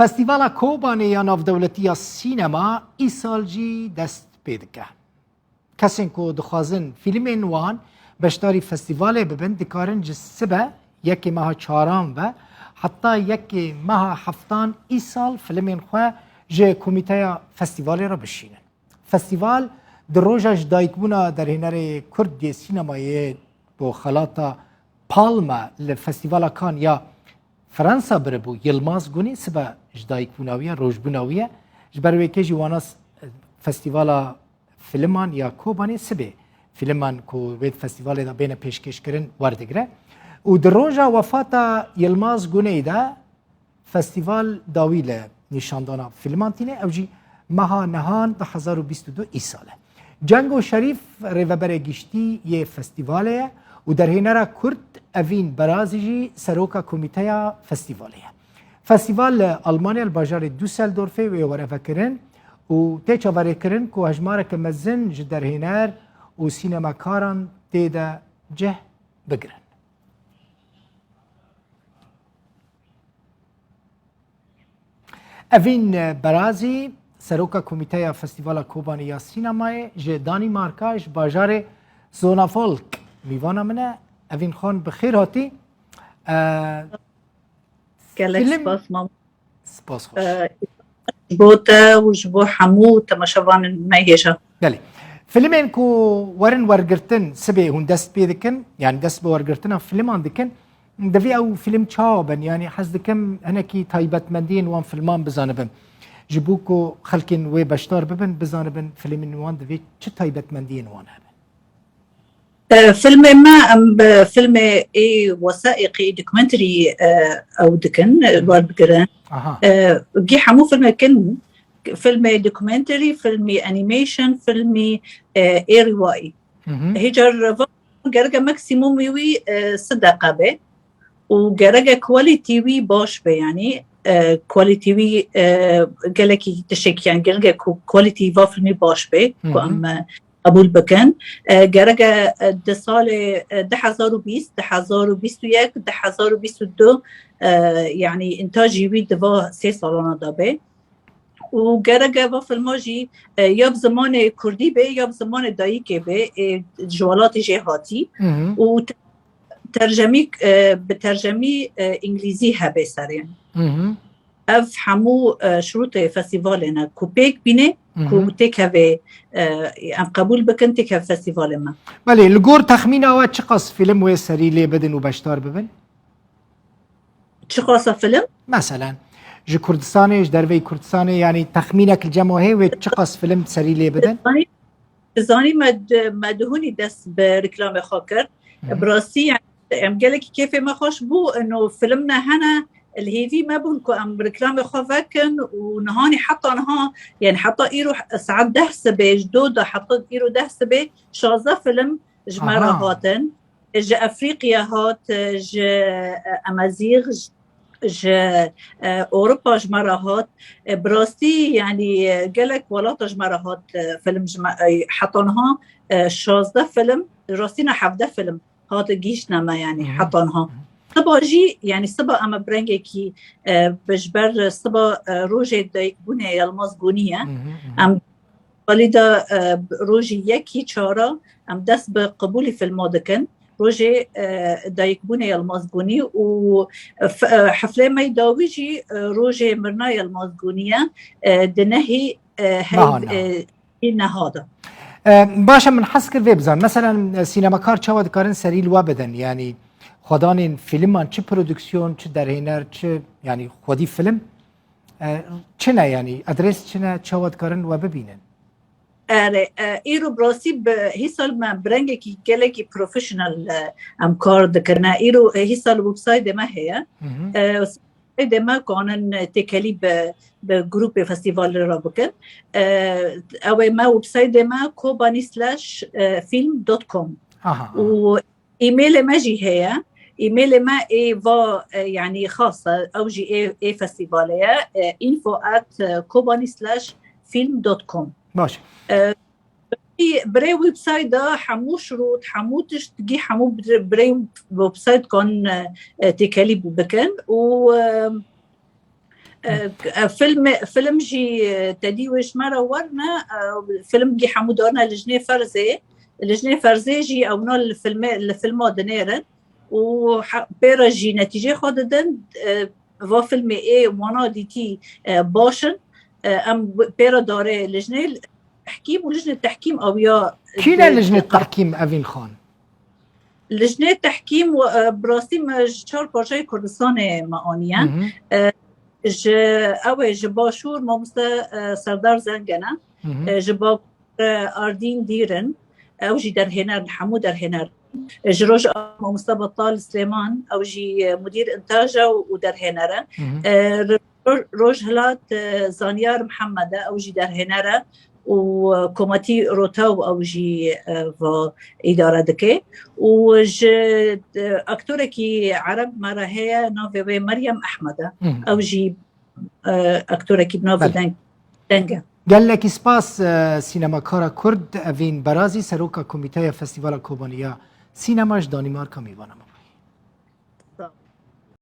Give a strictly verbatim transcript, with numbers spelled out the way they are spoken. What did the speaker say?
Festîvala Kobanê ya Navdewletî ya Sînema îsal jî dest pê dike. Kesên ku dixwazin fîlmên wan beşdarî festîvalê bibin, dikarin ji sibe yekê meha çaran ve heta yekê meha heftan îsal fîlmên xwe ji komîteya festîvalê re bişînin. Festîval di roja ji dayikbûna derhênerê Kurd yê sînemayê bo xelata Palme li Festîvala Cannes ya Fransa biribû. Yilmaz Gunî sibe ji dayikbûna wî ye, rojbûna wî ye. Ji ber wê kê jî wana s-, Festîvala Filiman ya Kobanê sibê filiman ku wê di festîvalê de bêne pêşkêşkirin werdigre. Û di roja wefata Yilmaz Guneyê de festîval dawî li nîşandana filiman tîne, ew jî meha Nihan du hezar û bîst û du îsal e. Cengo Şerîf rêveberê giştî yê festîvalê ye û derhênera Kurd Evîn Berazî jî seroka komîteya festîvalê ye. Festîval li Almanya li bajarê Düsseldorfê wê were vekirin û tê çaverêkirin ku hejmareke mezin ji derhêner û sînemakaran tê de cih bigirin. Evîn Berazî, seroka Komîteya Festîvala Kobanê ya Sînemayê ji Danîmarka, ji bajarê Zonafolk mîvana min e. Evîn Xan, bi xêr hatî. E, Gelek Film spas, mam. Spas xweş. Ji bo te û ji bo hemû temaşevanên me hêja. Belê. Filmên ku werin wergirtin sibê hûn dest pê dikin, yani dest bi wergirtina filiman dikin, divê ew film çawa bin? Yani hez dikim hinekî taybetmendiyên wan filman bizanibin. Ji bo ku xelkên wê beşdar bibin, bizanibin filmên wan divê çi taybetmendiyên wan hebe? E, filmê me, em bi filmê ê wesaîqî, documentary, e, ew dikin, e, werdigirin. Aha. E, gî hemû filmê kin, filmê documentary, filmî animation, filmî, e, ê rîwayî. Hı hı. Hê car va gereke maksimumî wî, e, si deqa be. Û gereke quality wî baş be, yanî, e, quality wî, e, gelekî tiştekî, yani gereke ku quality va filmî baş be, Hı ku hı. em, e, qebûl bikin. E, gereke, e, di salê, e, du hezar û bîst, du hezar û bîst û yek, du hezar û bîst û du, e, yanî întajî wî di va sê salana de be. Û gereke va filma jî, e, ya bi zimanê kurdî be, ya bi zimanê dayikê be, ê, ji welatê jê hatî. Hı hı. Û te-, tercemî, e, bi tercemî, e, îngilîzî hebe serê. Hı hı. Ev hemû, e, şurûtê festîvalê ne ku pêk bîne, Hı hı. ku têkeve, e, em qebûl bikin, têkeve festîvalê me. Belê, li gor texmîna we çiqas fîlm wê serî lê bidin û beşdar bibin? Çiqasa film? Meselen, ji Kurdistanê, ji derveyî Kurdistanê, yanî texmînek li cem we heye wê çiqas film serî lê bidin? Dizanî, dizanî me di, me di hûnî dest bi reklamê xwe kir. Hı hı. Bi rastî, yani, em gelekî kêfê me xweş bû, ino film ne hene, li hêvî me bûn ku em reklamê xwe vekin û nihanî heta niha, yani heta îro saet deh sibê, ji do de heta îro deh sibê, şazdeh film ji me re Aha. hatin. Ji Efrîqya hat, ji, e, Emezîx, ji, ji, e, Ewropa ji me re hat. E, bi rastî, yanî, e, gelek welata ji me re hat, e, film ji me, e, heta niha, e, şazdeh film, rastî ne hevdeh film hat gihîştine me, yanî, Hı hı. heta niha. Hı hı. Siba jî, yanî, siba em bi rengekî, e, bi, ji ber siba, e, rojê dayikbûnê Yilmaz Gunî ye. Hı hı, hı hı. Em Salî de, e, rojî yekî çara em dest bi qebûlî filma dikin. Rojê, e, dayikbûnê Yilmaz Gunî û f-, e, heflê me yê dawî jî, e, rojê mirina Yilmaz Gunî ye, e, di nehî, e, heyv-, Meha niha. e, ê neha de. E, baş e, min hez kir vê bizanim. Meselen, e, sînemakar çawa dikarin serî li we bidin? Yanî xwedanên fîlman, çi prodüksiyon, çi derhêner, çi, yanî xwedî fîlm, E, çi ne, yanî adres çi ne, çawa dikarin we bibînin? Erê, e, îro bi rastî bi hîsal me bi rengekî gelekî professional, e, em kar dikin. E, îro, e, hîsal websaytê me heye. Hı hı. E, websaytê me kanin têkelî bi, bi grûpê festîvalê re bikin. E, ew ê me websaytê me kobani slash film dot com. Aha, aha. Û Emailê me jî heye. Emailê me ê va, e, yanî xas e, ew jî ê, ê festîvalê ye. E, info at kobani slash film dot com. Baş. E, birê websayt de hemû şirût, hemû tişt, gî hemû birê, birê websayt kan, e, têkelî bikin û, e, E, e, film, film jî, e, tedî wê ji me re werine, e, film gî hemû darine lijnê ferzê. Lijnê ferzê jî ewna li filmê, li filma dinêrin û he-, pê re jî netîcê xwe didin. E, va filmê ê wana dîtî, e, baş in. E, em pê re darê lijnê tehkîm û lijnê tehkîm ew ya. Kî ne di-, lijnê di-, tehkîm Evîn Xan? Lijnê tehkîm, e, bi rastî me ji çar parçeyê Kurdistanê me aniye. Hı hı. E, ji, ew ê ji Başûr mamoste, e, Serdar Zengene, Hı hı. e, ji Bakur, e, Ardîn Dîrin, ew jî derhêner, hemû derhêner. E, ji Rojava mamoste Betal Slêman, ew jî, e, mudîr intaj e û, û derhêner e. Hı hı. E, ro-, Rojhilat, e, Zanyar Mihemed e, ew jî derhêner e û, e, Komatî Rotaw ew jî, e, va îdare dike. Û ji, e, aktorekî Ereb me re heye, navê wê Meryem Ehmed e. Hı hı. Ew jî, e, aktorekî bi nav Belê. deng, deng e. Gelekî spas, e, sînemakara Kurd Evîn Berazî, seroka Komîteya Festîvala Kobaniya Sînema ji Danîmarka mîvana me.